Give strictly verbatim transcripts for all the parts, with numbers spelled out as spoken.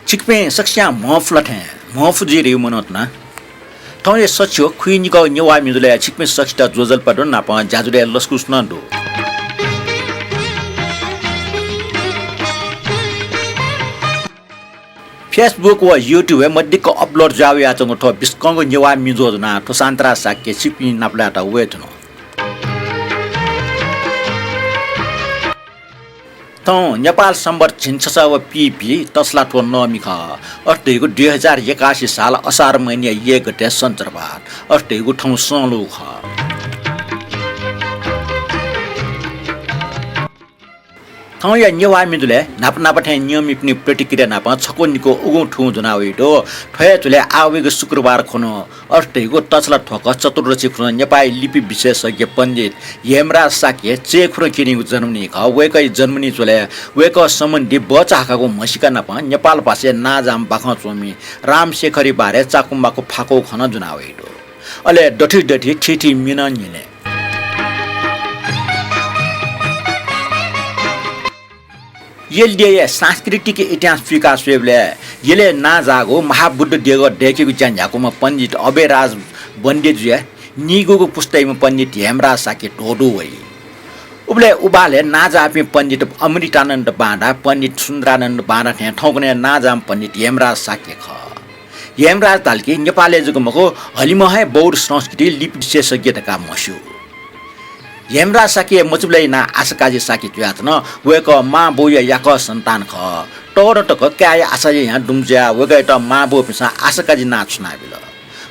छिकपिं सकसियां म्हफुला थें म्हफु जुइ धइगु मनंतुना। थौंया सछि व खुइनिकः नेवाः म्युजिलय् छिकपिं सकसित ज्वजलपा दु, नापं ज्याझ्वलय् लसकुस नं दु। Facebook व YouTube-य् मदिक्क upload जुयावयाच्वंगु थ्व बिस्कंगु नेवाः म्युजिक ज्वनाः थ्व शान्तराज शाक्य छिकपिं नापलायेत वये धुन। थौं नेपाल संवत् झिंछसः व पीपी तछला थ्व नवमी खः। अथे धइगु दुई हजार एकासी साल असार महिनाया एक गते सञ्चरवार। अथे धइगु थौं संलु खः। थौंया नेवाः म्युजिलय् न्हापा न्हापा थें नियमित प्रतिक्रिया नाप छकू निकू उगुं थुगुं ज्वनावइ दु। थ्व हे झ्वलय् आः वइगु शुक्रवार खुन्हु अथे धइगु तछला थ्वक चतुर्दशी खुन्हु नेपाःया लिपि विशेषज्ञ पण्डित हेमराज शाक्य चय्खुदँ क्यनीगु जन्मदिन खः। वय्कःया जन्मदिन झ्वलय् वय्कः सम्बन्धी बचाहाकःगु म्हसीका नाप नेपाल भाषाय् नांजाःम्ह बाखं च्वमि रामशेखरया बारे चाकु माकु फाकु खँ नं ज्वनावइ दु। अले दथुइ दथुइ थीथी म्ये नं न्यने। यलदेया सांस्कृतिक इतिहास थुइका स्वयेबलय् यलय् नांजाःगु महाबुद्ध देगः दय्केगु ज्या न्ह्याकूम्ह पण्डित अभयराज बन्देजुया नीगूगु पुस्तायाम्ह पण्डित हेमराज शाक्य धोधो वइ। उबलय् उबालय् नांजाःपिं पण्डित अमृतानन्द बांदा, पण्डित सुन्दरानन्द बांदा थें थौंकन्हय् नांजाःम्ह पण्डित हेमराज शाक्य खः। हेमराज धाल कि नेपालय् जक मखु, हलिमं हे बौद्ध संस्कृति लिपि विशेषज्ञ धकाः म्हस्यू। हेमराज शाक्यया मचाबलय् यानाः आशाकाजी शाक्य जुयाच्वन। वय्कः मां बौया याकः सन्तान खः। तःधं तक काय्या आशा यानाः दुम जुयाः वय्कःयात मां बौपिन्सं आशाकाजी नां छुनाबिल।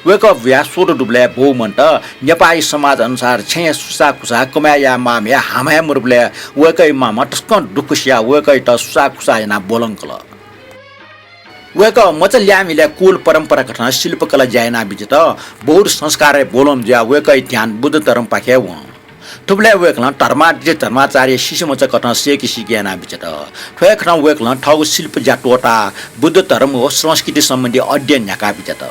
वय्कः बुया स्वदँ दुबलय् बौ मन्त। नेपाःया समाज अनुसार छेँय् सुसाःकुसाः कमय् यायेमाःम्हया हामा हे मदुबलय् वय्कःया मांम्हं तसकं दुःख सियाः वय्कःयात सुसाःकुसाः यानाः ब्वलंकल। वय्कः मचा ल्याय्म्ह इलय् कुल परम्परा कथं शिल्पकला ज्या यानाबिज्यात। बौद्ध संस्कारय् ब्वलंम्ह जुयाः वय्कःया ध्यान बुद्ध धर्मपाखे वं। थुबलय् वय्कलं धर्मादित्य धर्माचार्यया शिष्यमचा कथं सय्के सीके यानाबिज्यात। थ्व हे खनं वय्कलं थःगु शिल्प ज्या त्वःताः बुद्ध धर्म व संस्कृति सम्बन्धी अध्ययन न्ह्याकाबिज्यात।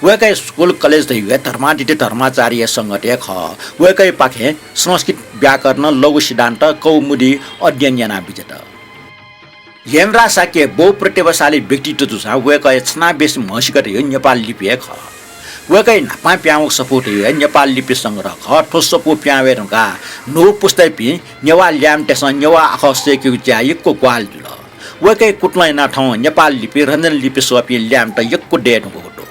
वय्कःया स्कुल कलेज धइगु हे धर्मादित्य धर्माचार्यया संगत हे खः। वय्कःयापाखें संस्कृत व्याकरण, लघु सिद्धान्त, कौमुदी अध्ययन यानाबिज्यात। हेमराज शाक्य बहुप्रतिभाशाली व्यक्तित्व जूसां वय्कःया छनाबेसी म्हसीका धइगु नेपाल लिपि हे खः। वय्कःया न्हापां पिहां वःगु सफू धइगु हे नेपाल लिपि संग्रह खः। थ्व सफू पिहां वये धुंकाः न्हू पुस्तायापिं नेवाः ल्याय्म्हतय्सं नेवाः आखः सय्केगु ज्याय् यक्व ग्वाहालि जुल। वय्कःया कुतलं यानाः थौं नेपाल लिपि, रञ्जन लिपि सःपिं ल्याय्म्हत यक्व दये धुंकूगु दु।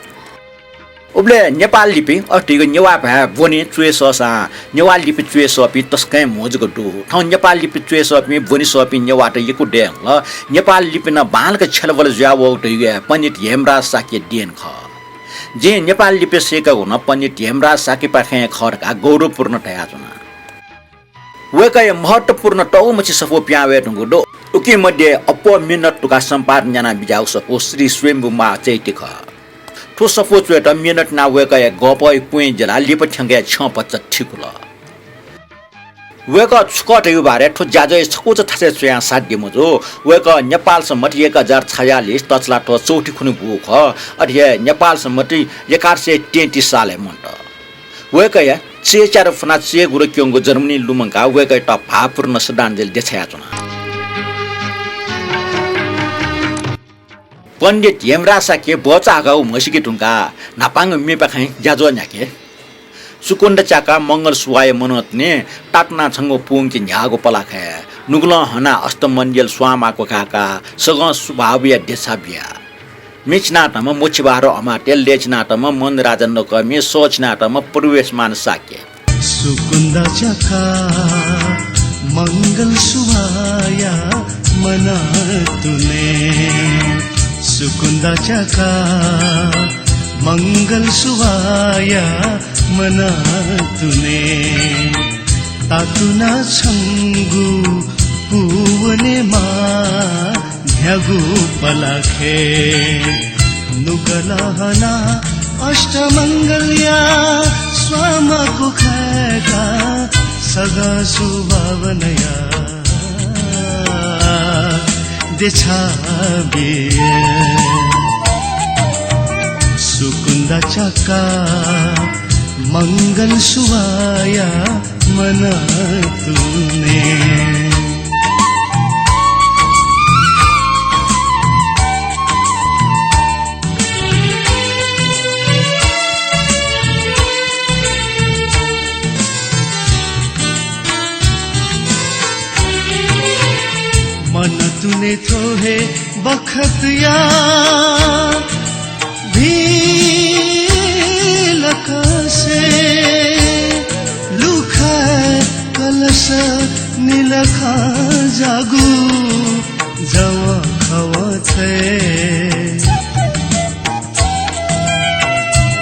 उबलय् नेपाल लिपि अथे धइगु नेवाः भाय् ब्वने च्वय् सःसां नेवाः लिपि च्वय् सःपिं तसकं हे म्हजक दु। थौं नेपाल लिपि च्वय् सःपिं, ब्वने सःपिं नेवाःत यक्व दये धुंकल। नेपाल लिपि नं बांलाक छ्यलबल जुयावःगु धइगु हे पण्डित हेमराज शाक्यया देन खः। जिं नेपाल लिपि सय्कागु नं पण्डित हेमराज शाक्यपाखें हे खः धकाः गौरवपूर्ण धयाच्वना। वय्कःया महत्वपूर्ण तःगु मछि सफू पिहां वये धुंकूगु दु। उकी मध्ये अप्वः मेहनत धुंकाः सम्पादन यानाबिज्याःगु सफू श्री स्वयम्भू मां चैत्य खः। थ्व सफू च्वयेत मेहनत यानाः वय्कःया ग्वःपःया क्वँय् ज्यलाः लिपा थ्यंकय् छ्यं भचा थिकुल। वय्कः छु खः धइगु बारे थ्व ज्याझ्वःया छकूचा थासय् च्वयां साध्य मजू। वय्कः नेपाल संवत् एक हजार छयालिस तछला थ्व चौथि खुन्हु बूगु खः। अथे हे नेपाल संवत् एघार सय तेत्तिस सालय् मन्त। वय्कःया चय्च्यादँ फ्वनाः चय्गुरु क्यंगु जन्मदिन लुमंकाः वय्कःयात भावपूर्ण श्रद्धाञ्जलि देछायाच्वना। पण्डित हेमराज शाक्य बचाहाकःगु म्हसीके धुंकाः न्हापांगु म्येपाखें ज्याझ्वः न्ह्याके। सुकुन्दा च्याकाः मंगल सुभाःया मनंतुने तातुना छंगु पूंके न्ह्याःगु पलाखय् नुगलं हनाः अष्टमण्डिल स्वांमाः क्वखाय्काः सगं सुभाःबुया देछाः बिया। म्ये चिनातःम्ह मोक्षबहादुर अमात्य, लय् चिनातःम्ह मदनराजा नकःमि, सः चिनातःम्ह प्रवेशमान शाक्य। सुकुन्दा च्याकाः मंगल सुभाःया मनंतुने। सुकुन्दा च्याकाः मंगल सुभाःया मनंतुने। तातुना छंगु पूवनेमा न्ह्यागु पलाखे। नुगलं हनाः अष्टमंगलया स्वांमाः क्वखाय्काः सगं सुभाःबुया देछाः बिया। सुकुन्दा च्याकाः मंगल सुभाःया मनंतुने। हे बखतया भिलकसे लुखाय् कलश निलखा जागु जवं खवं छ्वये।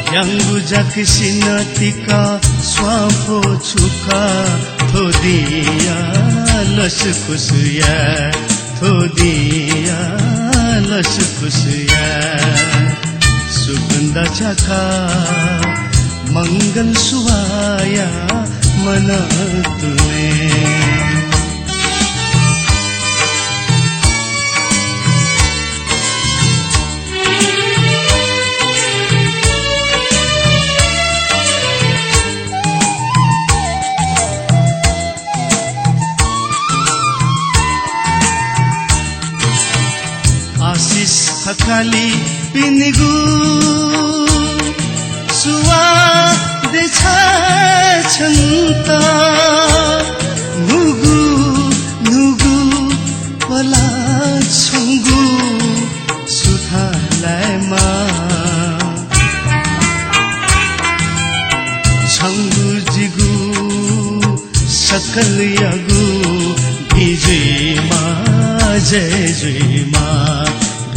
ह्याउँगु जाकसिनं तिका स्वांफो छुका थ्व दिंया लसकुस याये, थ्व दिंया लसकुस याये। सुकुन्दा च्याका मंगल सुवाया मनंतुने। आशिष थकालिपिनिगु सुवाः देछाये छन्त। न्हूगु न्हूगु पला छंगु सुथाय् लायेमा। छंगु जिगु सकलयागु भिं जुइमा, जय जुइमा,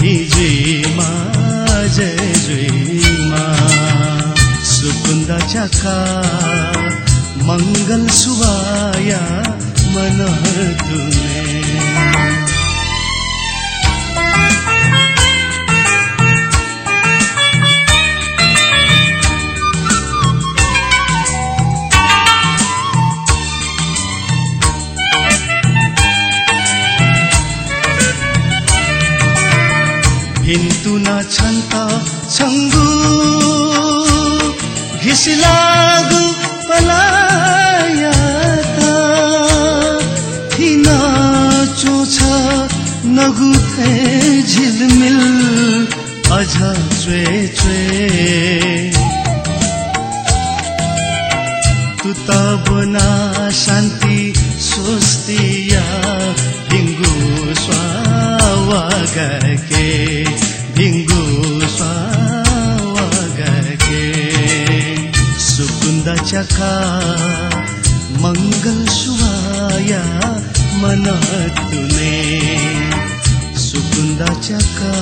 भिं जुइमा, जय जुइमा। सुकुन्दा च्याका मंगल सुवाया मनंतुने। भिन्तुना छन्त छंगु घिसिलाःगु पलायात थिना च्वंछ नगु थें झिलमिल अझ च्वय् च्वय्। तुत ब्वना शान्ति स्वस्तिया भिंगु स्वां वा गाय्के, भिंगु स्वां वा गाय्के। सुकुन्दा च्याका मंगल सुवाया मनंतुने। सुकुन्दा च्याका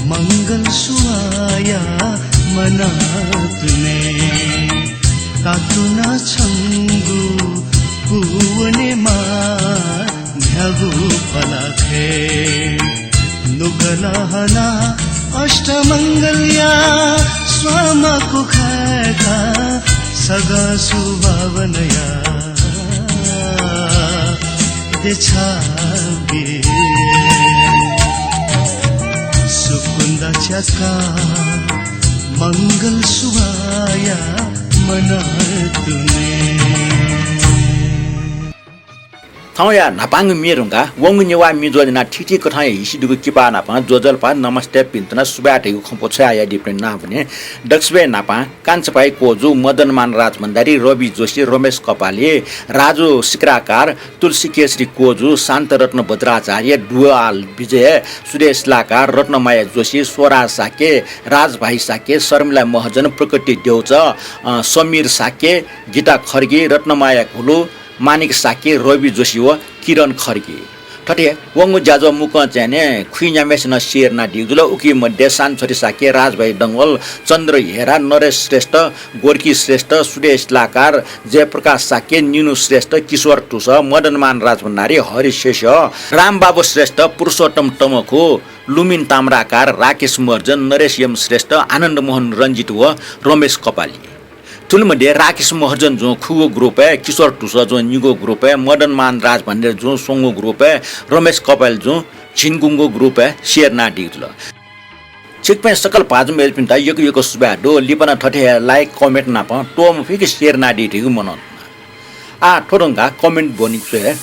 मंगल सुवाया मनंतुने। तातुना छंगु पूवनेमा न्ह्यागु पलाखय्। नुगलहना अष्टमंगलया स्वांमाकु खय्का सगं सुभावनया देछाबी। सुकुन्दा च्याका मंगल सुवाया मनंतुने। थौंया न्हापांगु म्ये धुंकाः वंगु नेवाः म्ये ज्वजलपा थीथी कथंया हिसि दुगु किपा नापं ज्वजलपा, नमस्ते, भिन्तुना, सुभाय् धइगु खँ पुचः यानादीपिनि नां वने। दक्वसिबय् न्हापां कान्छापाय् क्वजु, मदनमान राजभण्डारी, रवि जोशी, रमेश कपाली, राजु सिक्राकार, तुलसी केशरी क्वजु, शान्तरत्न बज्राचार्य, डुवाल विजय, सुरेश लाकार, रत्नमाया जोशी, स्वराज शाक्य, राजभाइ शाक्य, शर्मिला महर्जन, प्रकृति देउचा, अ, समीर शाक्य, गीता खड्गी, रत्नमाया घुलु, मानिक शाक्य, रवि जोशी व किरण खड्गी। थथे वंगु ज्याझ्वः मुक्कं चाहिँ खुइन्याम्हेसिनं share यानादीगु जुल। उकी मध्ये सानछोटे शाक्य, राजभाइ डंगोल, चन्द्र हेरा, नरेश श्रेष्ठ, गोर्की श्रेष्ठ, सुरेश लाकार, जयप्रकाश शाक्य, निनु श्रेष्ठ, किशोर टुस, मदनमान राजभण्डारी, हरि शेष, रामबाबु श्रेष्ठ, पुरुषोत्तम तमखु, लुमिन ताम्राकार, राकेश महर्जन, नरेश एम श्रेष्ठ, आनन्द मोहन रञ्जित व रमेश कपाली। थुलि मध्ये राकेश महर्जन जुं खुगू group-य्, किशोर टुस जुं निगू group-य्, मदनमान राजभण्डारी जुं स्वंगू group-य्, रमेश कपाली जुं झिंगुंगू group-य् share यानादीगु जुल। छिकपिं सकल भाजु मय्जुपिन्त यक्व यक्व सुभाय् दु। लिपा नं थथे हे like, comment नाप त्वःमफिक share यानादी धइगु मनंतुना। आः थ्व धुंकाः comment ब्वनेके स्वये।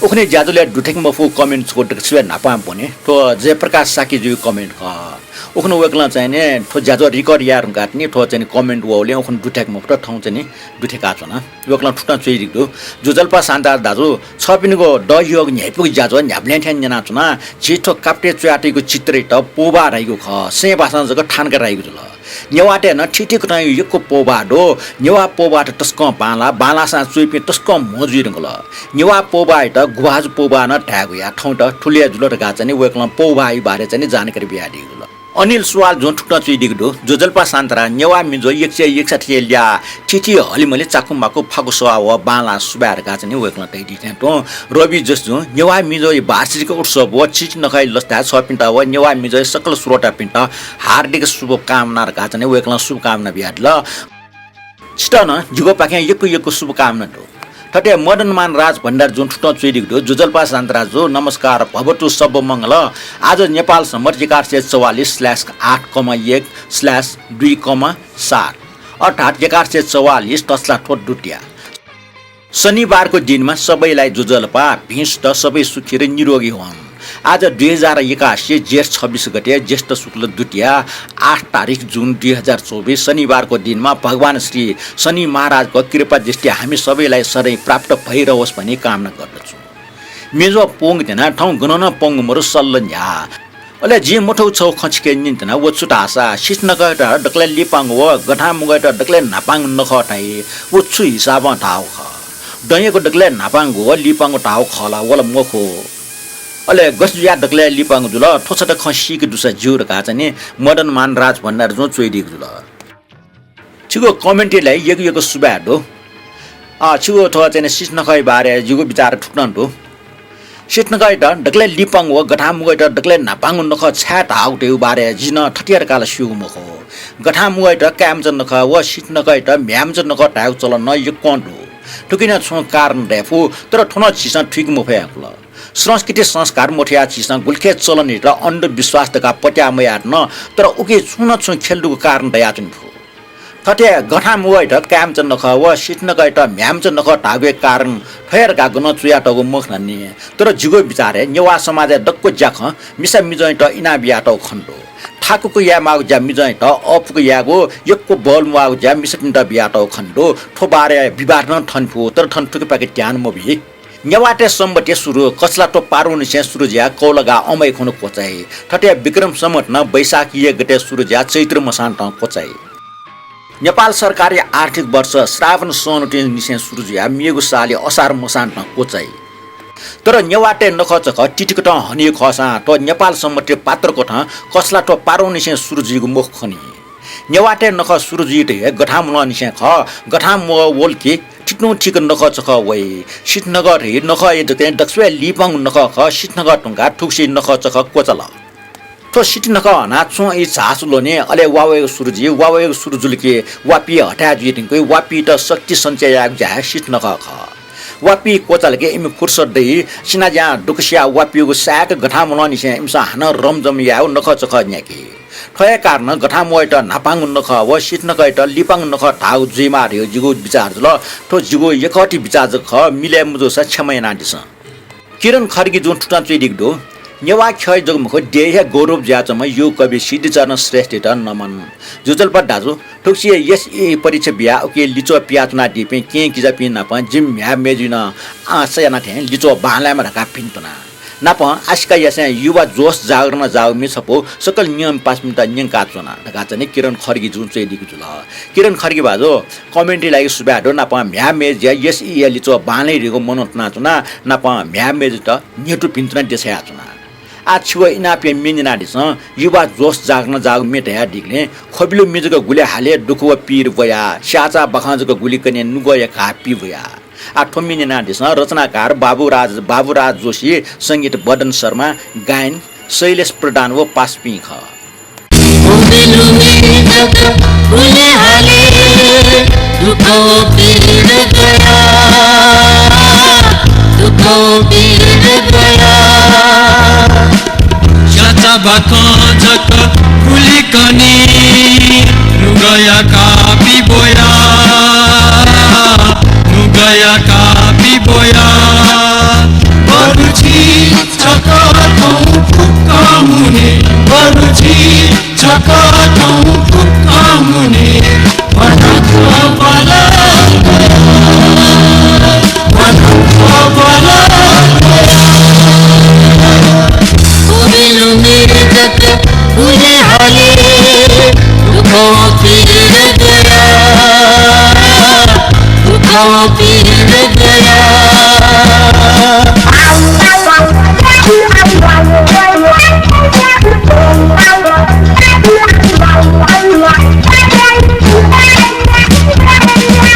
उखुन्हु ज्याझ्वलय् दुथ्याके मफु comment छगू दक्व न्हापां ब्वने। थ्व जयप्रकाश शाक्यजुया comment खः। उखुन्हु वय्कलं चाहिँ नि थ्व ज्याझ्वः record याये धुंकाः तिनि थ्व चाहिँ नि comment वःबलय् उखुन्हु दुथ्याके मफुत, थौं चाहिँ नि दुथ्याकाच्वना। वय्कलं थुकथं च्वयादीगु दु। ज्वजलपा शान्ता दाजु, छपिनिगु दँ यःगु न्ह्याइपुगु ज्याझ्वः न्ह्याबलें थें न्यनाच्वना। झी थ्व काप्टय् च्वयातःगु चित्रयात पोबाः धाइगु खः, सें भाषां जक थानका धाइगु जुल। नेवाःतय् नं थीथी कथंया यक्व पोबाः दु। नेवाः पोबाःत तसकं बांलाः, बांलाःसां च्वइपिं तसकं म्हो जुइ धुंकल। नेवाः पोबाःयात गुभाजु पोबाः नं धायेगु या, थौंत थुलि हे जुल धकाः चाहिँ नि वय्कलं पोबाःया बारे चाहिँ नि जानकारी बियादीगु जुल। अनिल सुवालजुं थुकथं च्वयादीगु दु। ज्वजलपा शान्ता दाजु, नेवाः मिजो एक सय एकसठ्ठी ल्याः थीथी हलिमलि चाकुमाकु फाकुसवाः व बांलाः सुभाय् धकाः चाहिँ नि वय्कलं तयादीथें तुं रवि जोशीजुं नेवाः मिजोया वार्षिक उत्सव व चिचीनखःया लसताय् छपिन्त व नेवाः मिजोया सकल श्रोतापिन्त हार्दिक शुभकामना धकाः चाहिँ नि वय्कलं शुभकामना बियादिल। छितः नं जिगुपाखें यक्व यक्व शुभकामना दु। थथे मदनमान राज भण्डारीजुं थुकथं च्वयादीगु दु। ज्वजलपा शान्ता दाजु, नमस्कार, भवतु सब्ब मंगल। आज नेपाल सम्बत एघार सय चौवालिस slash आठ कमा एक slash दुई कमा सात, अर्थात् एघार सय चौवालिस तछलाथ्व दुतिया। शनिबारको दिनमा सबैलाई ज्वजलपा, भिं सुथ, सबै सुखी र निरोगी होऊन्। आज दुई हजार एकासी जेठ छब्बिस गते, ज्येष्ठ शुक्ल दुतिया, आठ तारिख जुन दुई हजार चौबिस, शनिबारको दिनमा भगवान श्री शनि महाराजको कृपा दृष्टि हामी सबैलाई सधैँ प्राप्त भइरहोस् भनी कामना गर्दछु। मेजो पोंगु ध्यना थौं गनं नं पोंगु मरु सल्ल न्ह्या। अले जिं मथौ छौ खँ छिके न्यनेत्यना, व छु धाःसा सिथनखःयात दकलय् लिपांगु व गथांमुगःयात दकलय् न्हापांगु नखः धाइ, व छु हिसाबं धाःगु खः? दँयागु दकलय् न्हापांगु व लिपांगु धाःगु खः ला, व ला मखु। अले गथे जुयाः दकलय् लिपांगु जुल, थ्व छता खँ सीके दुसा ज्यू धकाः चाहिँ नि मदनमान राज भण्डारीजुं च्वयादीगु जुल। छिगु comment-य् ला यक्व यक्व सुभाय् दु। अ, छिगु थ्व चाहिँ नि सिथनखःया बारे जिगु बिचार थुकथं दु। सिथनखःयात दकलय् लिपांगु व गथांमुगःयात दकलय् न्हापांगु नखः छाय् धाःगु धयागु बारे जिं नं थथे धकाः ला स्यूगु मखु। गथांमुगःयात काय्‌मचा नखः व सिथनखःयात म्ह्याय्‌मचा नखः धायेगु चलन नं यक्वं दु। थुकिं नं छुं कारण दयेफु, तर थ्व नं झीसं थुइके मफयागु खः। संस्कृति संस्कार मथुयाः झीसं गुलिखे चलनयात अंधविश्वास धकाः पत्याः मयायेत नं, तर उकी छुं न छुं ख्यलय् दुगु कारण दयाच्वने फु। थथे गथांमुगःयात काय्‌मचा नखः व सिथनखःयात म्ह्याय्‌मचा नखः धाःगुया कारण थ्व हे धकाः गनं च्वयातःगु मखुनि। तर जिगु बिचारय् नेवाः समाजय् दक्व ज्याखँ मिसा मिजंयात इनाबियातःगु खने दु। थाकुक यायेमाःगु ज्या मिजंयात, अःपुक यायेगु, यक्व बल म्वाःगु ज्या मिसापिन्त बियातःगु खने दु। थ्व बारे विवाद नं थने फु, तर थन थुकिपाखे ध्यान मबी। नेवाःतय् संवत्‌या सुरु कछलाथ्व पारुंनिसें सुरु जुयाः कौलागा अम्वय् खुन्हु क्वचाइ। थथे विक्रम संवत् नं वैशाख एक गते सुरु जुयाः चैत्र मसान्तं क्वचाइ। नेपाल सरकारया आर्थिक वर्ष श्रावण सनौतिनिसें सुरु जुयाः मेगु सालया असार मसान्तं क्वचाइ। तर नेवाःतय् नखःचखः तिथिकथं हनीगु खःसां थ्व नेपाल संवत्‌या पात्रकथं कछलाथ्व पारुंनिसें सुरु जुइगु मखु खनी। नेवाःतय् नखः सुरु जुइ धइगु गथांमुगःनिसें खः। गथांमुगः वल कि थुतुं थीक नखःचखः वइ। सिथनखः धइगु नखःया दथें दक्वस्वय् लिपांगु नखः खः। सिथनखः धुंकाः थुगुसी नखःचखः क्वचाल। थ्व सिथनखः हनाः च्वं ई झासु ल्वने, अले वा वयेगु सुरु जुइ, वा वयेगु सुरु जुल कि वापी हथाय् जुइ धुंकी, वापीत शक्ति सञ्चय यायेगु ज्या हे सिथनखः खः। वापी क्वचाल कि इमि फुर्सद दइ, सिनाज्यां दुःख सियाः वापीगु साय्‌क गथांमुगःनिसें इमिसं हानं रमजम यायेगु नखःचखः न्याकी। थ्व हे कारणं गथांमुगःयात न्हापांगु नखः व सिथनखःयात लिपांगु नखः धाःगु जुइमाः धइगु जिगु बिचार जुल। थ्व जिगु यकःति बिचार जक खः, मिलय् मजूसा क्षमा यानादिसँ। किरण खड्गीजुं थुकथं च्वयादीगु दु। नेवाः ख्यःया जक मखु, देय्‌या हे गौरव जुयाच्वंम्ह युगकवि सिद्धिचरण श्रेष्ठयात नमन। ज्वजलपा दाजु, थुगुसी एसईई परीक्षा बियाः उकी लिच्वः पियाच्वनादीपिं केहेँ किजापिं नाप जिमि म्ह्याय् मय्‌जुं नं आशा याना थें लिच्वः बांलायेमा धकाः भिन्तुना। नापं आशिका यासें युवा जोस जागरण जाःगु म्ये छपु सकल नियम पासापिन्त न्यंकाच्वना धकाः चाहिँ नि किरण खड्गीजुं च्वयादीगु जुल। किरण खड्गी भाजु, comment-या लागि सुभाय् दु। नापं म्ह्याय् मय्‌जुया एसईया लिच्वः बांलाइ धइगु मनंतुनाच्वना। नापं म्ह्याय् मय्‌जुत न्ह्यथु भिन्तुना देछायाच्वना। आः छिगु इनापया म्ये न्यनादिसँ। युवा जोस जागरण जाःगु म्ये धयादीगुलिं ख्वबिलु म्ये जक गुलि हाले दुःख व पीर ब्वया, स्याःचाः बाखं जक गुलि कने नुगःया घाः पी ब्वया। आः थ्व म्ये न्यनादिसँ। रचनाकार बाबुराज, बाबुराज जोशी, संगीत बदन शर्मा, गायन शैलेश प्रधान व पासापिं खः। स्याःचाः बाखं जक गुलि कनी नुगःया घाः पी ब्वया, नुगःया घाः पी ब्वया। अरुचि छकः थौं फुक्कं मुने वनाक बल कया, वनाक बल कया। उबिलुमे जक गुलि हले दुःख पीर गया, दुःख पीर गया।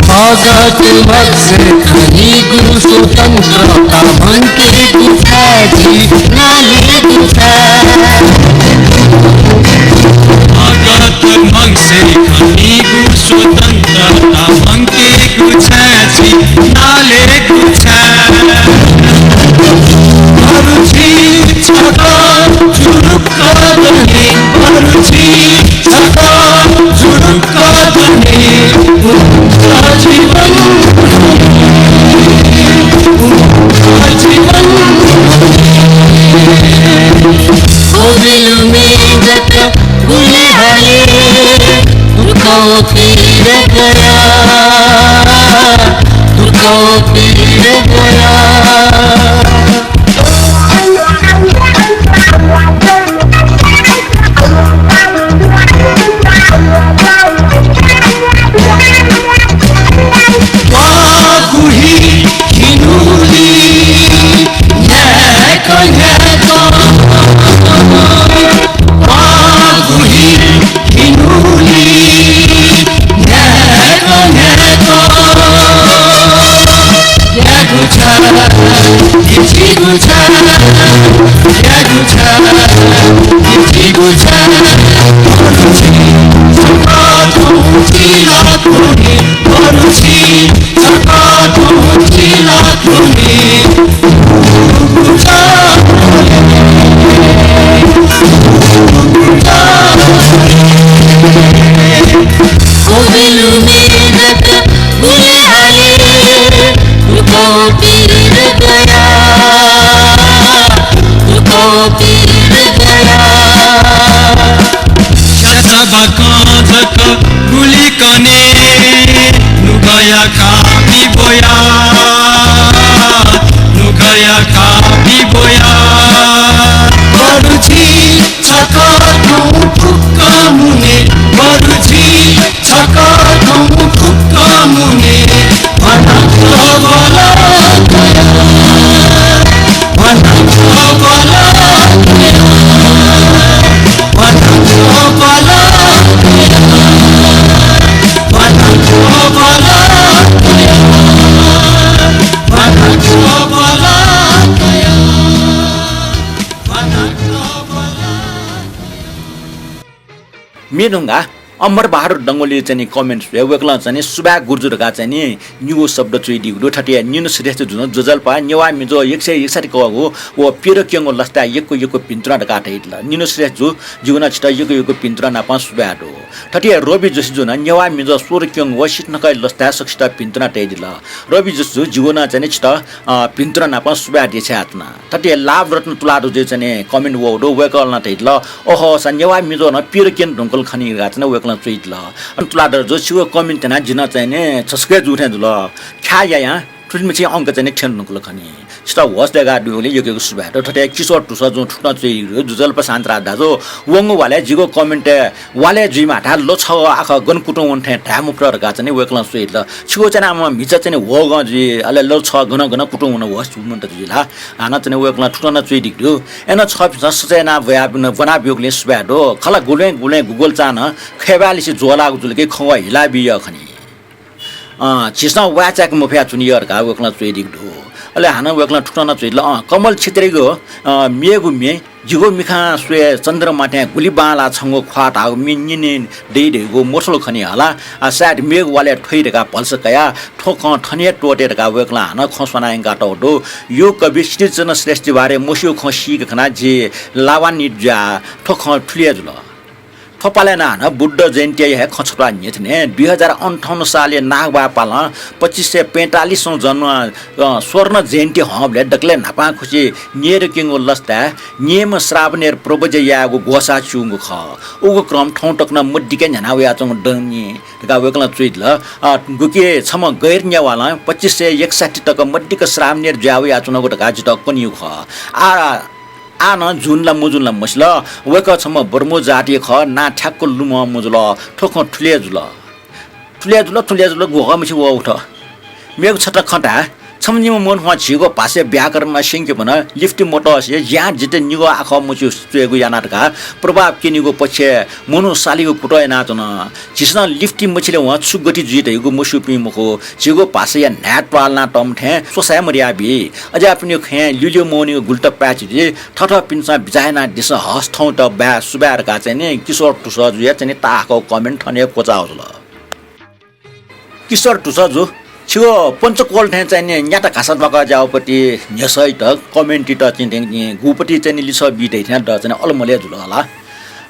भगत मक्से खनीगु स्वतन्त्रता मंकेगु छाय् जि नालेगु छाय्। भगत मक्से खनीगु स्वतन्त्रता मंकेगु छाय् जि नालेगु छाय्। अरुचि छकः जुरुक्क दने, अरुचि छकः जुरुक्क दने, उमुख जीवन, उमुख जीवन। उबिलुमे जक गुलि हले दुःख पीर गया, दुःख पीर गया। वा गुहि हिनुली न्याय्क न्याय्क। वा गुहि हिनुली न्याय्क न्याय्क। यागु छाय्, इचिगु छाय्, यागु छाय्, इचिगु छाय्। अरुचि छकः थौं चिलाकुने, अरुचि छकः थौं चिलाकुने। उबिलुमे जक गुलि हले दुःख पीर गया, दुःख पीर गया। स्याचा बाकं जक गुलि कने नुगःया खा बी ब्वया, नुगःया खा बी ब्वया। अरुचि छकः थौं फुक्कं मुने, अरुचि छकः थौं फुक्कं मुने वनाक बल कया, वनाक बल कया, वनाक बल कया, वनाक बल कया, वनाक बल कया, वनाक बल कया। म्ये धुंकाः अमर बहादुर डंगोलया चाहिँ नि comment स्वयाः वय्कलं चाहिँ नि सुभाय् गुरुजु धकाः चाहिँ नि निगू शब्द च्वयादीगु दु। थथे निन्हु श्रेष्ठ जुं ज्वजलपा नेवाः मिजो एक सय एकसट्ठी कःगु व प्यदँ क्यंगु लसताय् यक्व यक्व भिन्तुना धकाः धयादिल। निन्हु श्रेष्ठ जु, जिगु नं छितः यक्व यक्व भिन्तुना नापं सुभाय् दु। थथे रवि जोशी जुं नेवाः मिजो सोह्र क्यंगु व सिथनखःया लसताय् सकसित भिन्तुना तयादिल। रवि जोशी जु, जिगु नं चाहिँ नि छितः अ, भिन्तुना नापं सुभाय् देछानाच्वना। थथे लाभरत्न तुलाधर जुया चाहिँ नि comment वःगु दु, वय्कलं नं धयादिल, अहो, सा नेवाः मिजो नं प्यदँ क्यने धुंकल खनी धकाः चाहिँ नि वय्कलं च्वयादिल। अन तुलाधर जु, छिगु comment थ्यनाः जि नं चाहिँ नि छसकय् जू थें जुल। ख्याः यायां थुलिमछि अंक चाहिँ नि थ्यने धुंकल खनी। छितः होश दय्कादीगुलिं यक्व यक्व सुभाय् दु। थथे किशोर धुसः जुं थुकथं च्वयादीगु दु, ज्वजलपा शान्तराज दाजु, वंगु वालय् जिगु comment वालय् जुइमाः धाये, लछगः आखः गन कुतुं वन थें धाये मफुत धकाः चाहिँ नि वय्कलं च्वयादिल। छिगु चाहिँ नि आम म्हिचा चाहिँ नि ह्वःगं जुइ, अले लछगः गन गन कुतुं वन होश मन्त जुइ ला। हानं चाहिँ नि वय्कलं थुकथं नं च्वयादीगु दु। अय्नं छःपिन्सं सच्याः यानाः ब्वना-, ब्वनाब्यूगुलिं सुभाय् दु। खला गुबलें गुबलें Google चां नं खय्बाः लिसे ज्वःलाःगु जुल कि खँ व हिला बिया खनी। अँ, झीसं वाय् चाय्के मफयाच्वनी धकाः वय्कलं च्वयादीगु दु। अले हानं वय्कलं थुकथं नं च्वयादिल, अँ, कमल क्षेत्रीगु, अँ, मेगु म्ये जिगु मिखां स्वये चन्द्रमा थें गुलि बांलाः छंगु ख्वाः धाःगु म्ये न्यने दइ धइगु मथुल खनी हला। आ, सायद मेगु वालय् थ्वइ धकाः भलसा कयाः थ्व खँ थन हे त्वःते धकाः वय्कलं हानं खँ स्वना यंकातःगु दु। यो कवि सिद्धिचन्द्र श्रेष्ठ बारे मस्यूगु खँ सीके खनाः जि लाभान्वित जुयाः थ्व खँ थुलि हे जुल। थ्वपालय् नं हानं बुद्ध जयन्तीया हे खँ छपा न्ह्यथने दुई हजार अन्ठाउन्न सालय् नागबहाः पालं पच्चिस सय पैंतालिसौँ जन्म, अ, स्वर्ण जयन्ती हंबलय् दकलय् न्हापांखुसि न्येरकिंगु लसताय् नियम श्रावणेर प्रव्रज्या यायेगु ग्वसाः च्यूगु खः। उगु क्रम थौं तक नं मदिक्क न्ह्याना वयाच्वंगु दनि धकाः वय्कलं च्वयादिल। अ, गुकी छम्ह गैर नेवालं पच्चिस सय एकसट्ठी तक मदिक्क श्रावणेर जुया वयाच्वनागु धकाः जितः कनीगु खः। आ, आः नं जुल ला मजुल ला मसिल, वय्कः छम्ह ब्रह्मो जातिया खः, नां ठ्याक्क लुमं मजुल, थ्व खँ थुलि हे जुल। थुलि हे जुल, थुलि हे जुल, गुगः मछि वः उथ। मेगु छता खँ धाये, छम्ह निम्ह मनूं झीगु भाषाया व्याकरण स्यंके वन, लिफ्ट मतसे ज्यां जितः निगः आखः मच्यू च्वयेगु याना धकाः प्रभाव क्यनीगु पक्षय् मनू सालीगु कुतः यानाच्वन। झीसं लिफ्ट मछिले वं छु गति जुइ धइगु मस्यूपिं मखु, झीगु भाषाया न्हाय् त्वालना तःम्ह थें स्वसाय् मदयाबी। अज्याःपिनिगु खँय् ल्यूल्यू मवनीगु गुलि तक पाय्छि जुइ। थःथःपिन्सं बिचाः यानादिसँ, हस थौं तक बाय् सुभाय् धकाः चाहिँ नि किशोर धुसःजुया चाहिँ नि ताःहाकःगु comment थन हे क्वचाः जुल। किशोर धुसःजु, छिगु पञ्चकोल थें चाहिँ नि न्याता घासा ल्वाकः ज्याःगुपति न्ह्यसःइत comment-इत चाहिँ नि गुपति चाहिँ नि लिसः बी धइथें द चाहिँ नि अलमलय् जुल हला।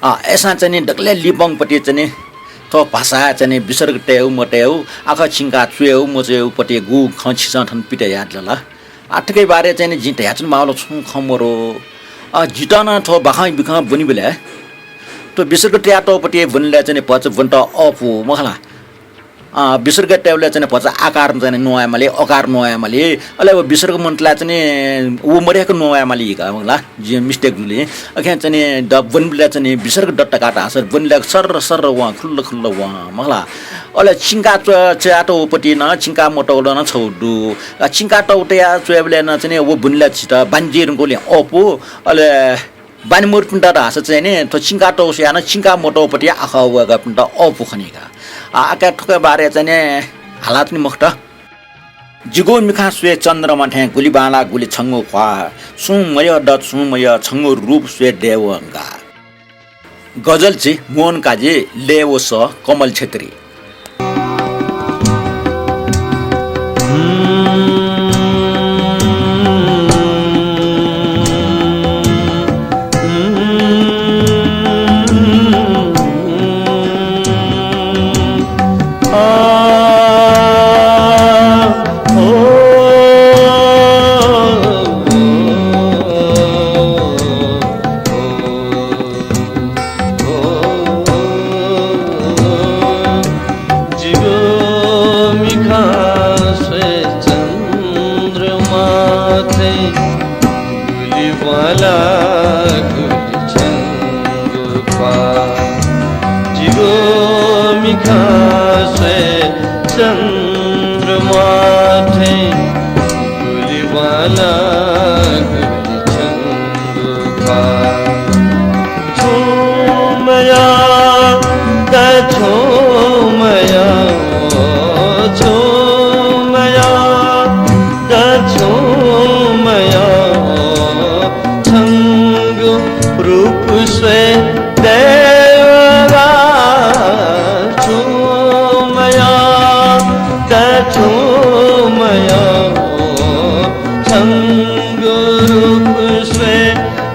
अ, अय्सां चाहिँ नि दकलय् लिपंगुपति चाहिँ नि थ्व भाषा चाहिँ नि विसर्ग तयेगु मतयेगु, आखः छिंका च्वयेगु मच्वयेगुपति गु खँ छिसं थन पित यादिल ला। आ, थुकिया बारे चाहिँ नि जिं धयाच्वने माःगु ला छुं खँ मदु। अ, जितः नं थ्व बाखं बिखं ब्वनीबलय् थ्व विसर्ग तयातःगुपति ब्वनेबलय् चाहिँ नि भचा ब्वनेत अःपु मखु ला। अ, विसर्ग तयेबलय् चाहिँ नि भचा आकार चाहिँ नि नवायेमाली, अकार नवायेमाली। अले व विसर्ग मन्तलाय् चाहिँ नि व मदय्क नवायेमाली का मखु ला। जिं mistake जुल। अखें चाहिँ नि द ब्वनेबलय् चाहिँ नि विसर्ग दत का धाःसा ब्वनेबलय् सर्र सर्र वं, खुल्ल खुल्ल वं मखु ला। अले छिंका च्व-, च्वयातःगुपति नं छिंका मतःगु नं छगू दु। अ, छिंका तःगु तया च्वयेबलय् नं चाहिँ नि व ब्वनेबलय् झीत बानी जुइ धुंकूगुलिं अःपु। अले बानी मदुपिन्त धाःसा चाहिँ नि थ्व छिंका तःगु स्वयाः नं छिंका मतःगुपति आखः वय्कःपिन्त अःपु खनी का। आ, आकाय् थुकिया बारे चाहिँ नि हालाच्वनी मखुत। जिगु मिखां स्वये चन्द्रमा थें गुलि बांलाः गुलि छंगु ख्वाः। सुं मयः दत सुं मयः छंगु रूप स्वये दय् व गाः। गजलछि मोहन काजी, लय् व सः कमल छेत्री। जिगु मिखां स्वये चन्द्रमा थें गुलि बांलाः गुलि छंगु ख्वाः। जिगु मिखां स्वये चन्द्रमा थें गुलि बांलाः गुलि छंगु ख्वाः। छुं मयः, द छुं मयः, ओ छुं मयः, द छुं मयः, ओ छंगु रूप स्वये दय् व गाः। छुं मयः, द छुं मयः, ओ छंगु रूप स्वये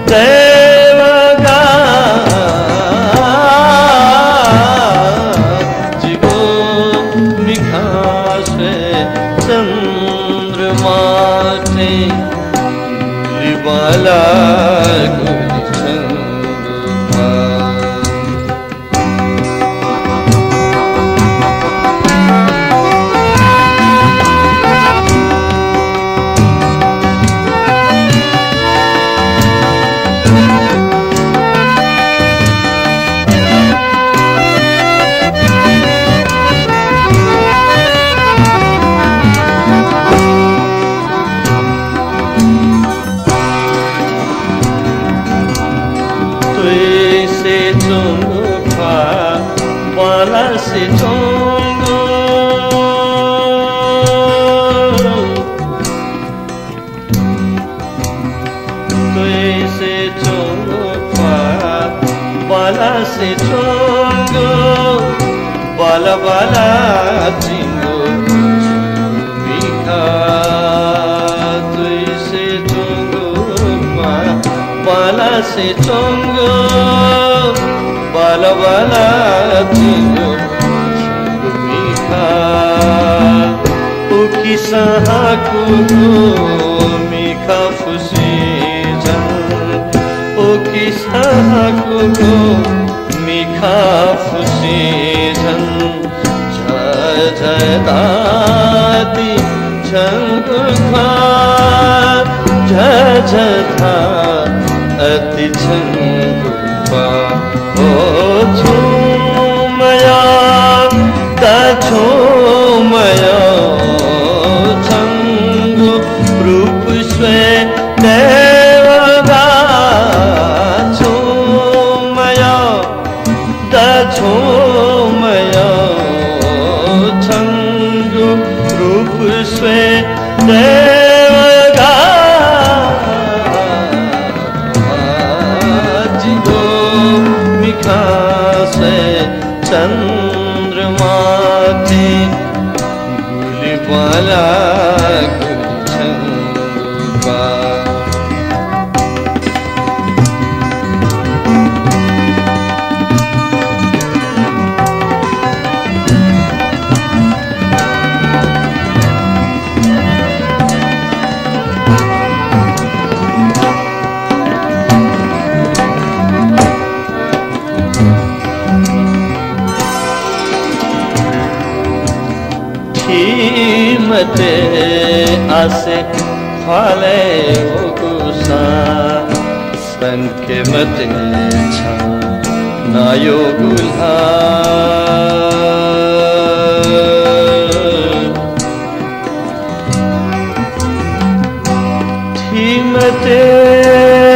दय् व गाः। जिगु मिखां स्वये चन्द्रमा थें गुलि बांलाः गुलि छंगु ख्वाः। त्वइसे च्वंगु ख्वाः बांलासे च्वंगु। त्वइसे च्वंगु ख्वाः बांलासे च्वंगु। बांला बांला जिगु मिखा। त्वइसे च्वंगु ख्वाः बांलासे च्वंगु। लबला तिगु छंगु मिखा, उकिसं हाकुगु मिखा फुसे झन, उकिसं हाकुगु मिखा फुसे झन, झ झ धाःति छंगु ख्वाः, झ झ धाःति छंगु ख्वाः। ओ छुं मयः, दा छुं मयः, छंगु रूप स्वये देवगा। छुं मयः, दा छुं मयः, छंगु रूप स्वये देवगा। जिगु मिखासय् चन्द्रमा थें गुलि बांला गुलि छंगु बाः। थीमते आसे ख्वालय् वःगुसां संके मते छं नयोगु ल्हाः। थीमते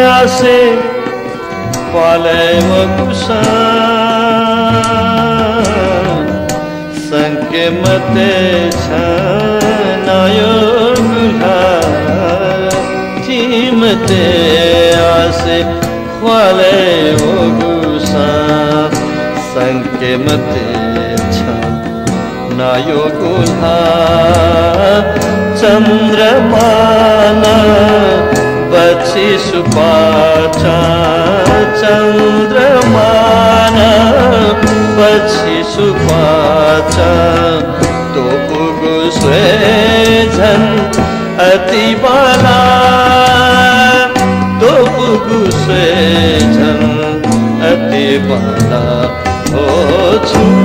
आसे ख्वालय् वःगुसां संके मते छं नयोगु ल्हाः। थीमते आसे ख्वालय् वःगुसां संके मते छं नयोगु ल्हाः। चन्द्रमा नं बच्छि सुपाँचं, चन्द्रमा नं बच्छि सुपाँचं, त्वपुगु स्वये झन अति बांला, त्वपुगु स्वये झन अति बांला। ओ छुं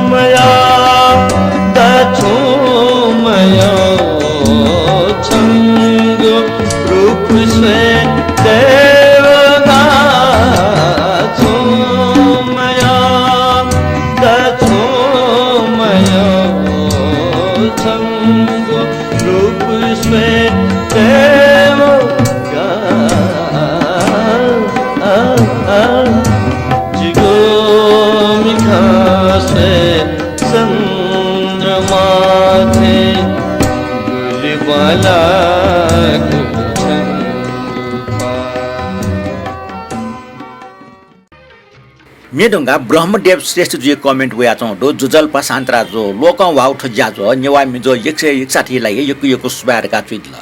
मयः, दा छुं मयः, छंगु रूप स्वये देवगा। छुं मयः, दा छुं मयः, छंगु रूप स्वये देवगा। जिगु मिखासय् चन्द्रमा थें गुलि बांला गुलि छंगु बाः। म्ये धुंकाः ब्रह्मदेव श्रेष्ठजुया comment वयाच्वंगु दु। ज्वजलपा शान्तराजु, लोकं ह्वाःगु थ्व ज्याझ्वः नेवाः म्ये ज्वः एक सय एकसठ्ठी लागि यक्व यक्व सुभाय् धकाः च्वयादिल।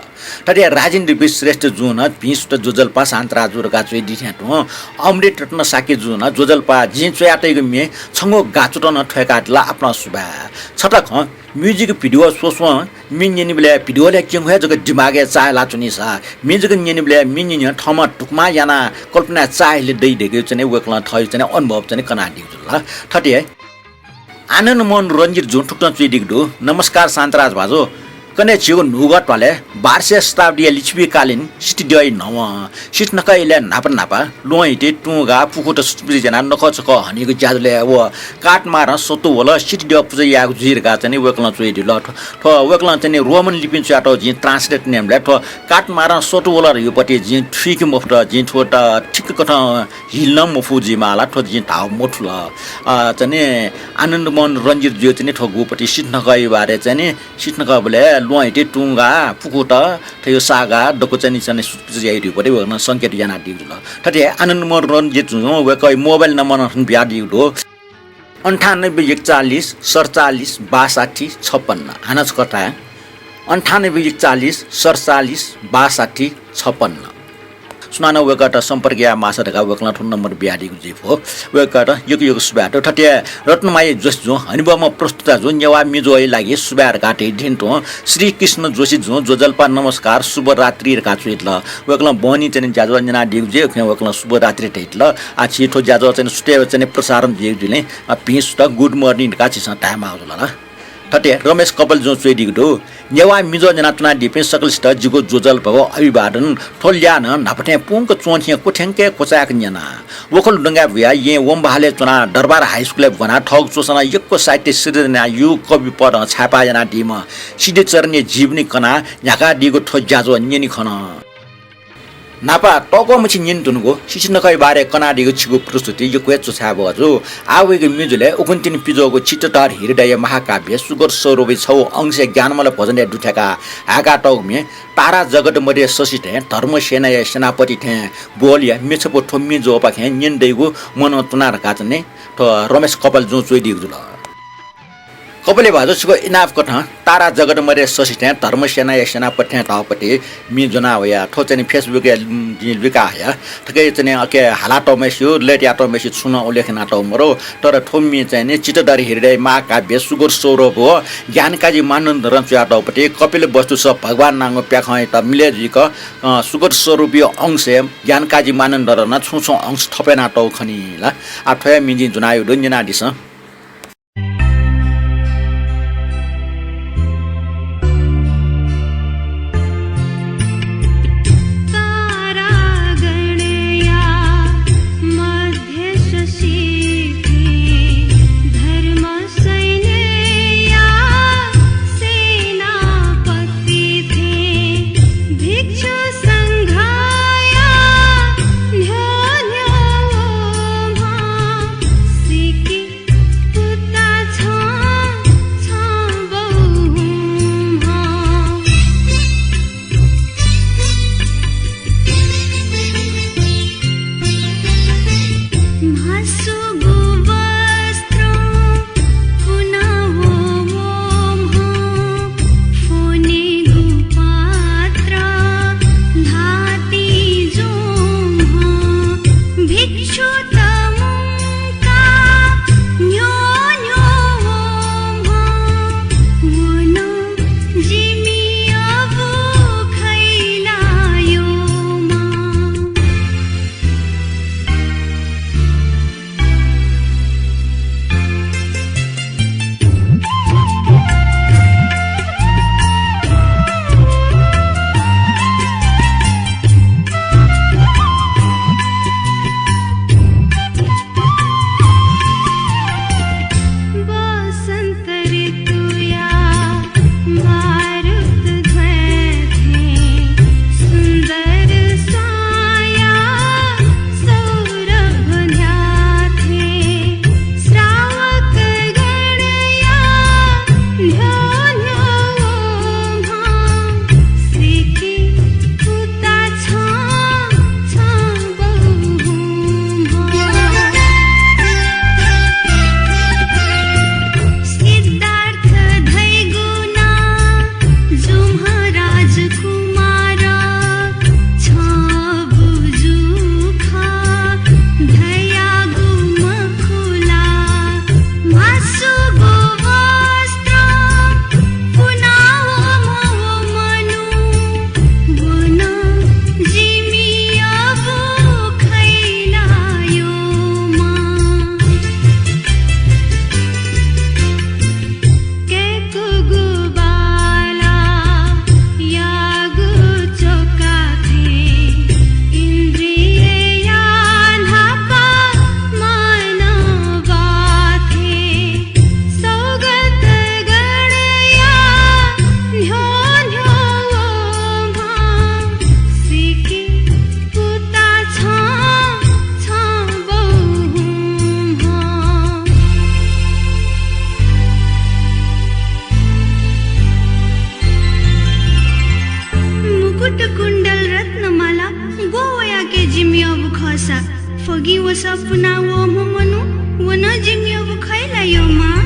थथे राजेन्द्र बी श्रेष्ठजुं नं भिं सुथ ज्वजलपा शान्तराजु धकाः च्वयादी थें तुं अमृत रत्न शाक्यजुं नं ज्वजलपा जिं च्वयातयागु म्ये छंगु गाच्वतं नं थ्वय्कादिल, आपालं सुभाय्। छता खँ music video स्वस्वं म्ये न्यनेबलय् video-लय् क्यंगु हे जक दिमागय् चाःहिला च्वनीसा, म्ये जक न्यनेबलय् म्ये न्यने थःम्हं धुकुमां यानाः कल्पनाय् चाःहिले दइ धकाः चाहिँ नि वय्कलं थःगु चाहिँ नि अनुभव चाहिँ नि कनादीगु जुल। थथे आनन्द मोहन रंजितजुं थुकथं च्वयादीगु दु। नमस्कार शान्तराज भाजु, कन्हय् झीगु न्हूगः त्वालय् बाह्रसे शताब्दीया लिच्छविकालीन सितिद्यःया न्हवं सिथनखः इलय् न्हापा न्हापा ल्वहं हिति, तुं गाः, पुखूत सुचुपुचु यानाः नखःचखः हनीगु ज्याझ्वलय् व काठमारं सत्तु वल, सितिद्यः पुजा यायेगु जुइ धकाः चाहिँ नि वय्कलं च्वयादिल। थ्व, थ्व वय्कलं चाहिँ नि रोमन लिपिं च्वयातःगु जिं translate यानाबलय् थ्व काठमारं सत्तु वल धइगु पति जिं थुइके मफुत, जिं थ्व त ठिक्क कथं हिल नं मफु जुइमाः ला, थ्व जिं धाःगु मथुल। अ, चाहिँ नि आनन्द मोहन रंजितजुं चाहिँ नि थ्व गुपति सिथनखःया बारे चाहिँ नि सिथनखःबलय् ल्वहं हिति, तुं गाः, पुखूत, थ्व साः गाः, दक्व चाहिँ नि, चाहिँ नि सुचुपुचु याइदीगु पति वय्कलं संकेत यानादीगु जुल। थथे आनन्द मोहन रंजितजुं वय्कःया mobile number नं थन बियादीगु दु। अन्ठानब्बे एकचालिस सतचालिस बासठी छपन्न। हानं छकः धाये, अन्ठानब्बे एकचालिस सतचालिस बासठी छपन्न। सुनानं वय्कःयात सम्पर्क याये माःसा धकाः वय्कलं थ्व नम्बर बियादीगु जुइ फु। वय्कःयात यक्व यक्व सुभाय् दु। थथे रत्नमाया जोशी जुं हनेबहःम्ह प्रस्तुता जुं नेवाः मिजोया लागि सुभाय् धकाः धयादी थें तुं श्रीकृष्ण जोशी जुं ज्वजलपा, नमस्कार, शुभरात्रि धकाः च्वयादिल। वय्कलं बहनी चाहिँ ज्याझ्वः न्यनादीगु जुइ, उकिं वय्कलं शुभरात्रि धयादिल। आः छि थ्व ज्याझ्वः चाहिँ सुथय् चाहिँ प्रसारण जुइगु जुलिं, अ, भिं सुथ, good morning धकाः छिसं धायेमाःगु जुल ला। थथे रमेश कपाल जुं च्वयादीगु दु। नेवाः मिजो न्यनाच्वनादीपिं सकलसित जिगु ज्वजलपा व अभिवादन। थ्व ल्याः नं न्हापा थें पुंक च्वंथिं क्वथ्यंक क्वचाय्क न्यना। वखलु दुंगाय् बुयाः येँ वंबहालय् च्वनाः दरबार हाइस्कुलय् ब्वनाः थःगु च्वसनं यक्व साहित्य सिर्जना यानाः यू कवि पदं छाय्पाः यानादीम्ह सिद्धिचरणया जीवनी कनाः न्ह्याकादीगु थ्व ज्याझ्वः न्यने खन। न्हापा तःकःमिछि न्यने धुंगु सिसिनखःया बारे कनादीगु छिगु प्रस्तुति यक्व हे च्वछाये बहःजू। आः वइगु म्युझुलय् उखुन्हु तिनि पिज्वःगु चित्तधर हृदय महाकाव्य सुगत स्वरूपया छगू अंशय् ज्ञानमाला भजनय् दुथ्याकाः हाय्कातःगु म्ये तारा जगत मध्ये शशि थें धर्मसेनाया सेनापति थें बोलया म्ये छपु थ्व म्ये ज्वःपाखें न्यने दइगु मनं च्वना धकाः चाहिँ थ्व रमेश कपाल जुं च्वयादीगु जुल। कपालया भाजु, छिगु इनाप कथं तारा जगत मध्ये शशि थें धर्मसेनाया सेनापति थें धाःगु पति म्ये ज्वना वया। थ्व चाहिँ Facebook-य्, उम्, जिं लुइका हया। थुकी चाहिँ अके हालातःम्हेसिगु, delete यातःम्हेसिगु छुं नं उल्लेख यानातःगु मरु। तर थ्व म्ये चाहिँ नि चित्तधर हृदय महाकाव्य सुगत स्वरूप व ज्ञानकाजी मानन्धरं च्वयातःगु पति कपिलवस्तु सह भगवान नांगु प्याखंयात मिलय् जुइक, अ, सुगत स्वरूपया अंशय् ज्ञानकाजी मानन्धरं नं छुं छुं अंश थप यानातःगु खनी ला। आः थ्व हे म्ये जिं ज्वनायु दु, न्यनादिसँ। तारागणया मध्य शशि थें धर्मसैन्यया सेनापति थें भिक्षु संघया न्ह्यः न्ह्यः वःम्ह सिक्किम पुता छं, छं बौ हुँ म्ह। म्हासुगु वस्त्रं पुनावःम्ह, फ्वनेगु पात्र ल्हातिं ज्वंम्ह, भिक्षुत मुंकाः न्ह्यः न्ह्यः वःम्ह, व नं जिमि अबु खैलायोमा। बसन्त ऋतुया मारुत ध्वँय् थें सुन्दर स्वांया सौरभ न्ह्याः थें श्रावक गणया न्ह्यः न्ह्यः वःम्ह सिक्किम पुता छं, छं बौ हुँ म्ह। सिद्धार्थ धइगु नां जूम्ह राजकुमार छबू जू खः धयागु मखु ला। म्हासुगु वस्त्र पुनावःम्ह व मनू, व नं जिमि अबु खैलायोमा। कय्‌कुगु बालायागु च्वका थें इन्द्रियया न्हापा मनवा थें सौगत गणया न्ह्यः न्ह्यः वःम्ह सिक्किम पुता छं, छं बौ हुँ म्ह। मुकुट कुण्डल रत्नमाला ग्व वयाके जिमि अबु खःसा, फगिं वसः पुनावःम्ह मनू व नं जिमि अबु खय् ला यःमाः।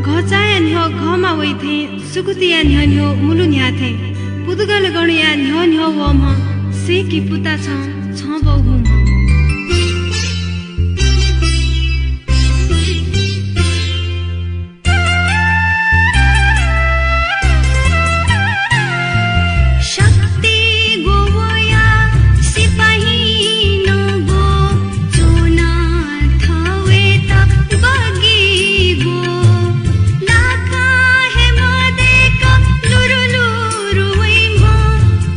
घःचाःया न्ह्यः घःमा वइ थें, सुकुतिया न्ह्यः न्ह्यः मुलु न्ह्याः थें, पुदुगल गणया न्ह्यः न्ह्यः वःम्ह सीकि पुता छं, छं बौ हुँ म्ह। शक्ति ग्व वया सिपाही नं ग्व च्वना थवेत बगी ग्व। लाका हे मदेक लुरु लुरु वइम्ह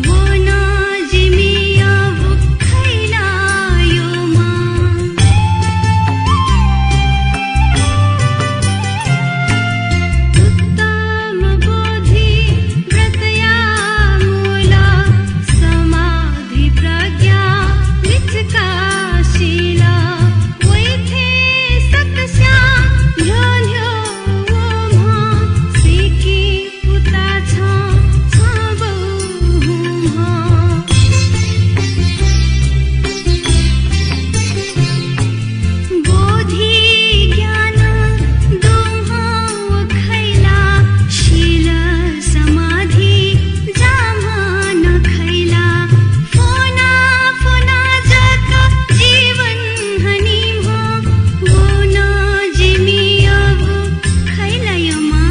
ग्व नं जिमि अबु खैलायोमा। उत्तम बोधि व्रतया मूल समाधि प्रज्ञा मिचकाशील वइथें सकस्यां न्ह्यः न्ह्यः वःम्ह सीकि पुता छं, छं बौ हुँ म्ह। बोधि ज्ञान दुम्ह व खैला, शील समाधि जाम्ह नं खैला। फ्वना फ्वना जक जीवन हनीम्ह ग्व नं जिमि अबु खैलायोमा।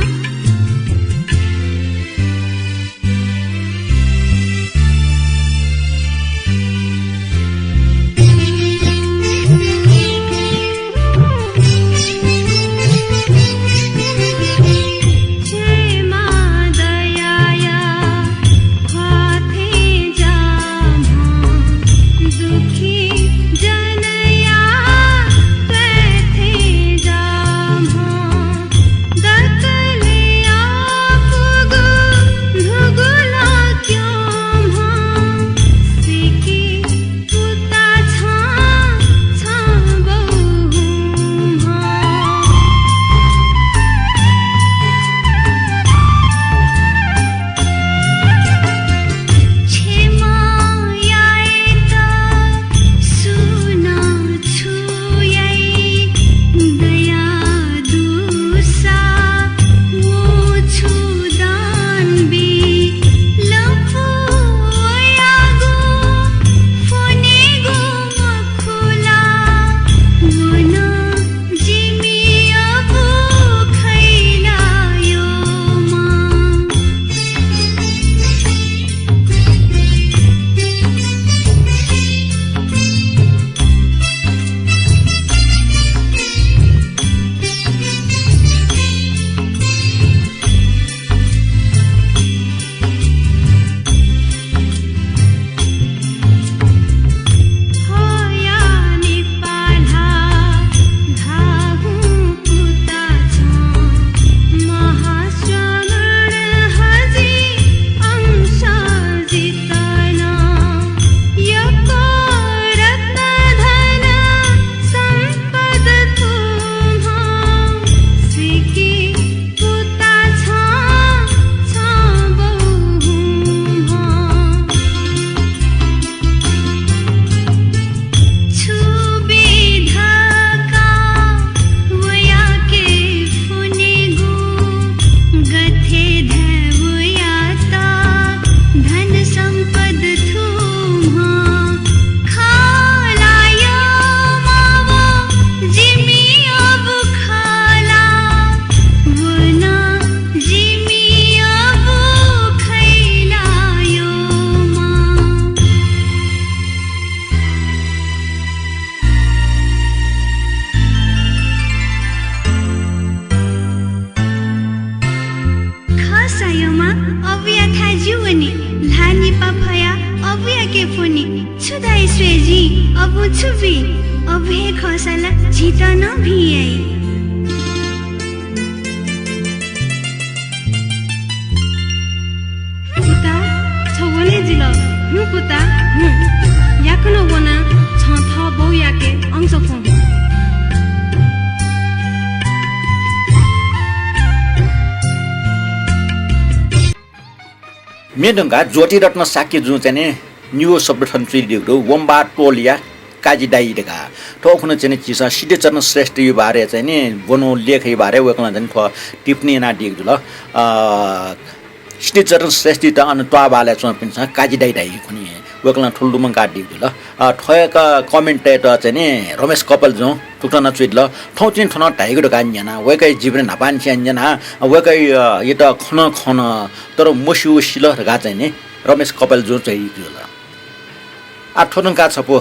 खःसा यःम्ह अबुयाथाय् जि वने, ल्हाः निपा फयाः अबुयाके फ्वने। छु धाइ स्वये जिं, अबुं छु बी? अबु हे खःसा ला झीत नं भिं याइ। पुता, छ वने जिल। हुँ पुता, हुँ। याकनं वनाः छं थः बौयाके अंश फ्वँ। म्ये धुंकाः ज्योतिरत्न शाक्यजुं चाहिँ नि निगू शब्द थन च्वयादीगु दु, वंबा टोलया काजी दाइ धकाः। थ्व खुन्हु चाहिँ नि झीसं सिद्धिचरण श्रेष्ठया बारे चाहिँ नि ब्वनागु लेखया बारे वय्कलं चाहिँ नि थ्व टिप्पणी यानादीगु जुल। अ, सिद्धिचरण श्रेष्ठयात अन त्वाःबहालय् च्वंपिन्सं काजी दाइ धाइ खुन्हु। वय्कलं थ्व लुमंकादीगु जुल। अ, थ्व हे क-, comment-यात चाहिँ नि रमेश कपालजुं थुकथं नं च्वयादिल। थौं चाहिँ थ्व नं धाइगु धकाः न्यना, वय्कःया जीवनी न्हापांनिसें न्यना, वय्कःया, अ, यात खन खन, तर मस्यू सिल धकाः चाहिँ नि रमेश कपालजुं च्वयादीगु जुल। आ, थ्व धुंकाः छपु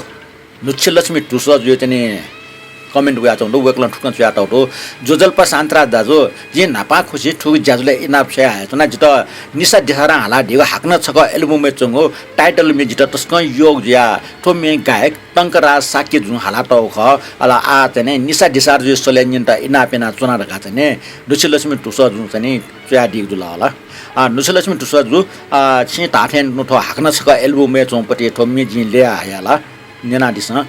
न्हुच्छिलक्ष्मी धुस्वाजुया चाहिँ नि comment वयाच्वंगु दु, वय्कलं थुकथं च्वयातःगु दु। ज्वजलपा शान्तराज दाजु, जिं न्हापांखुसिं थुगु ज्याझ्वलय् इनाप स्वयाहयाच्वना। जितः निसा दिसारं हालादीगु हाकनं छकः album-य् च्वंगु title म्ये जितः तसकं योग जुया। थ्व म्ये गायक टंकराज शाक्यजुं हालातःगु खः। अले आः चाहिँ नि निसा दिसारजुया सलय् न्यनेत इनाप यानाच्वना धकाः चाहिँ नि न्हुच्छिलक्ष्मी धुस्वाजुं चाहिँ नि च्वयादीगु जुल हला। आ, न्हुच्छिलक्ष्मी धुस्वाजु, आ, छिं धाःथें थ्व हाकनं छकः album-य् च्वंपति थ्व म्ये जिं ल्ययाहया ला। न्यनादिसँ।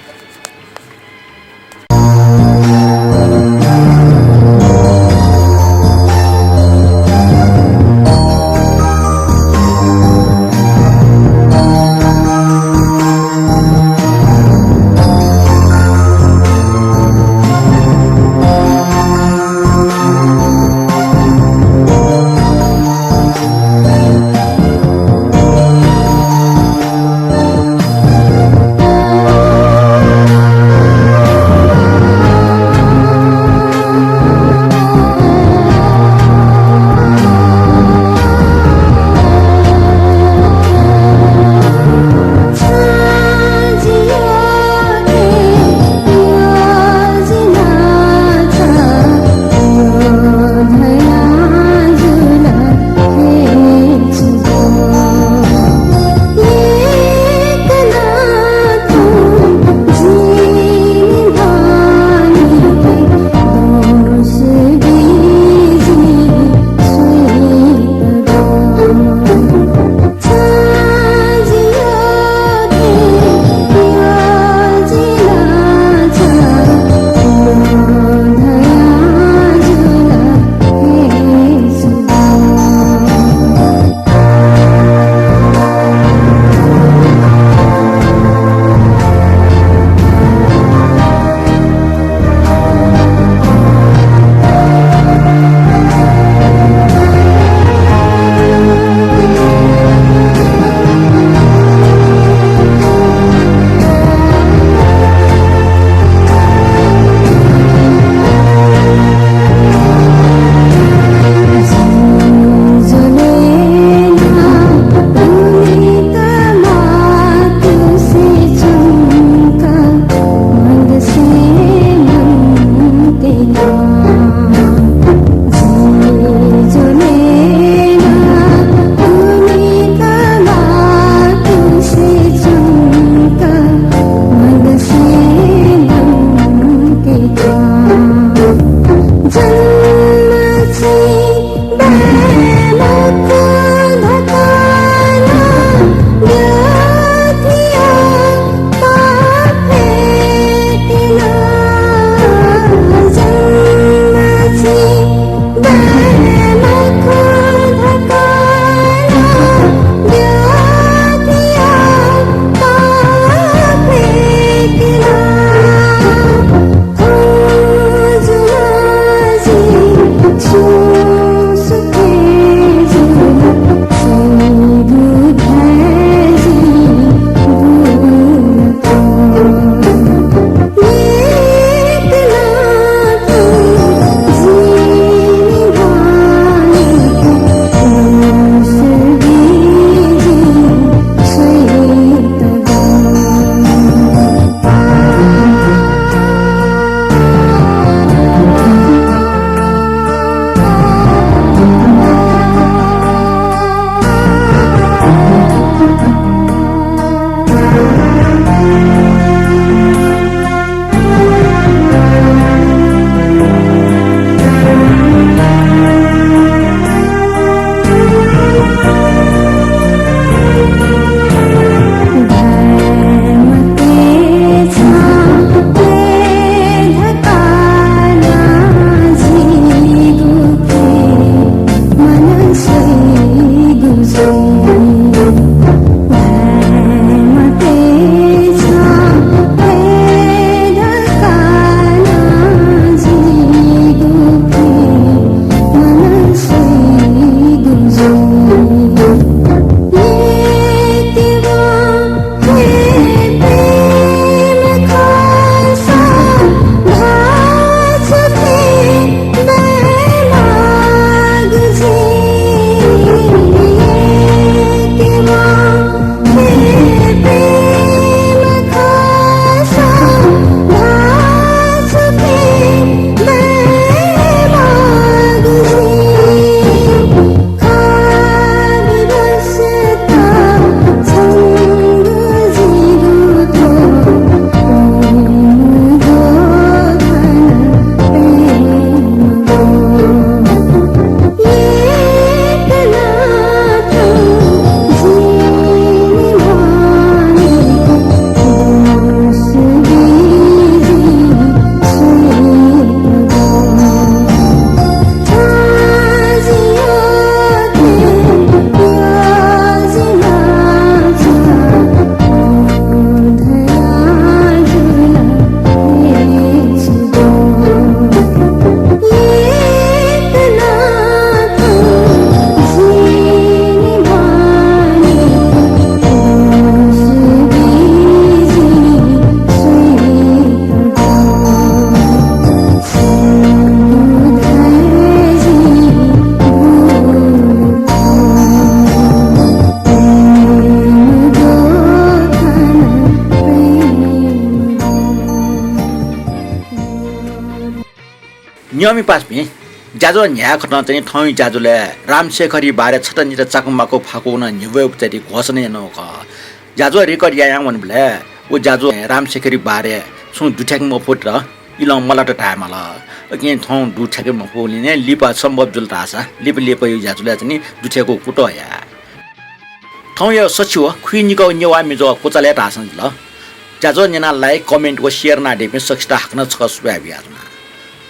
न्यंमि पासापिं, ज्याझ्वः न्ह्याये खतं चाहिँ थौंया ज्याझ्वलय् रामशेखरया बारे छता निता चाकु माकु फाकु नं न्ह्यब्वयेगु चाहिँ घोषणा यानागु खः। ज्याझ्वः record यायां वनेबलय् व ज्याझ्वः रामशेखरया बारे छुं दुथ्याके मफुत, इलं मलात धायेमाल। उकिं थौं दुथ्याके मफुगुलिं लिपा सम्भव जुल धाःसा लिपा लिपाया ज्याझ्वलय् चाहिँ दुथ्याकेगु कुतः या। थौंया सछि व खुइनिकः नेवाः मिजः क्वचालय् धाःसां जुल। ज्याझ्वः न्यनाः like, comment व share यानादीपिं सकसित हाकनं छकः सुभाय् बियाच्वना।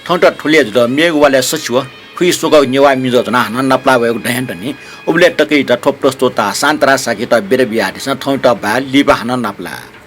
थौंयात थुलि हे जुल। मेगु वालय् सछि व खुइस्वकः नेवाः मिजः ज्वनाः हानं नापलाः वयेगु दँ हे दनि। उबलय् तकयात थ्व प्रस्तोता शान्तराज शाक्ययात बिदा बियादिसँ। थौंयात बाय्, लिपा हानं नापलाः।